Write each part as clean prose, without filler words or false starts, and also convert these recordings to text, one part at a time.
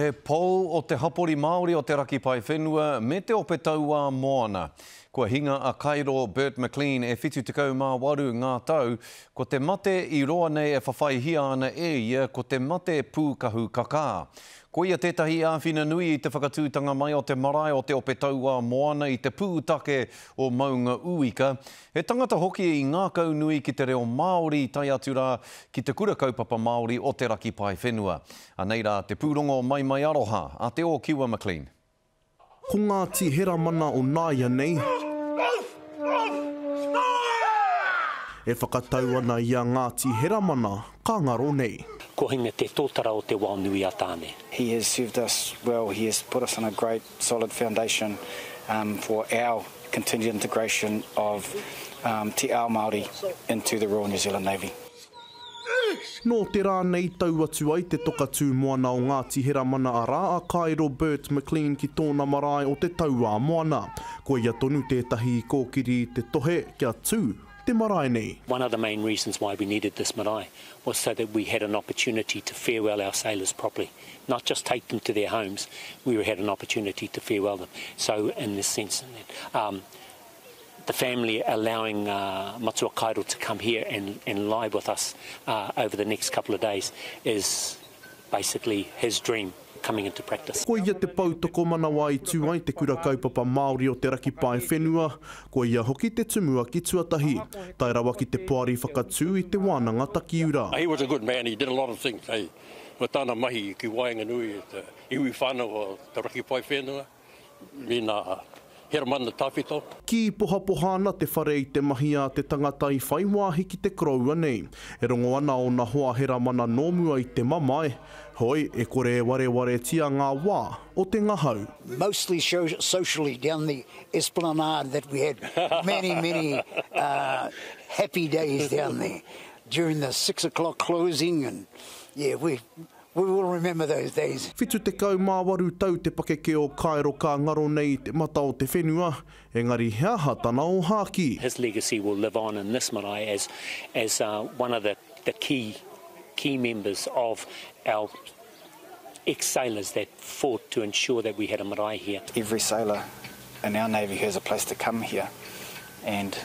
He pou o te hapori Māori o te Raki Paewhenua me te Ope Tauā Moana. Kua hinga a Kairo Bert McLean e 78 ngā tau, ko te mate i roa nei e whawhaihia ana e ia ko te mate pūkahu kakā. Ko ia tētahi āwhina nui i te whakatūtanga mai o te marae o te Ope Tauā Moana i te pūtake o Maunga Uika. He tangata hoki i ngākaunui ki te reo Māori tae atu rā ki te Kura Kaupapa Māori o Te Raki Paewhenua. Anei rā te pūrongo Maimai Aroha a Te Ōkiwa McLean. Ko Ngāti Heramana o nāianei e whakatau ana i a Ngāti Heramana ka ngaro nei. Ko hinga te tōtara o te wao nui a Tāne. He has served us well, he has put us on a great solid foundation for our continued integration of te ao Māori into the Royal New Zealand Navy. Nō te rā nei tau atu ai te toka tū moana o Ngāti Heramana arā a Kairo Bert McLean ki tōna marae o Te Tauā Moana. Ko ia tonu tētahi i kōkiri i te tohe kia tū te marae nei. One of the main reasons why we needed this marae was so that we had an opportunity to farewell our sailors properly, not just take them to their homes, we had an opportunity to farewell them. So in this sense, um, the family allowing uh, Matua Kairo to come here and, and lie with us uh, over the next couple of days is basically his dream coming into practice. Ko ia te pou tokomanawa i tū ai te Kura Kaupapa Māori o Te Raki Paewhenua, ko ia hoki te tumuaki tuatahi, tae rawa ki te poari whakatū i te wānanga takiura. He was a good man, he did a lot of things, hei, ko tāna mahi ki waenganui i te iwi whānau o Te Raki Paewhenua. Me nā Heramana Tawhito. Kī pohapoha ana te whare i te mahi a te tangata i whai wāhi ki te koroua nei. E rongo ana ōna hoa heramana nō mua i te mamae, hoi, e kore e warewaretia ngā wā o te ngahau. Mostly socially down the esplanade that we had many, many happy days down there during the six o'clock closing and yeah we We will remember those days. 78 tau te pakeke o Kaero ka ngaro nei i te mata o te whenua, engari he aha tana ōhākī? His legacy will live on in this marae as as one of the the key key members of our ex-sailors that fought to ensure that we had a marae here. Every sailor in our navy has a place to come here and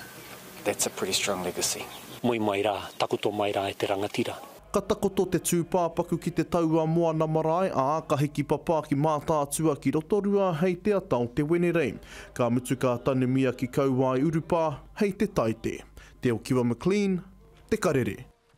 that's a pretty strong legacy. Moe mai rā, takoto mai rā e te rangatira. Ka takoto te tūpāpaku ki te taua moana marae, ā, ka hiki papā ki Mātaatua ki Rotorua hei te ata o te Wenerei. Ka mutu ka tanumia ki Kauae urupā hei te Taite. Te Okiwa McLean, Te Karere.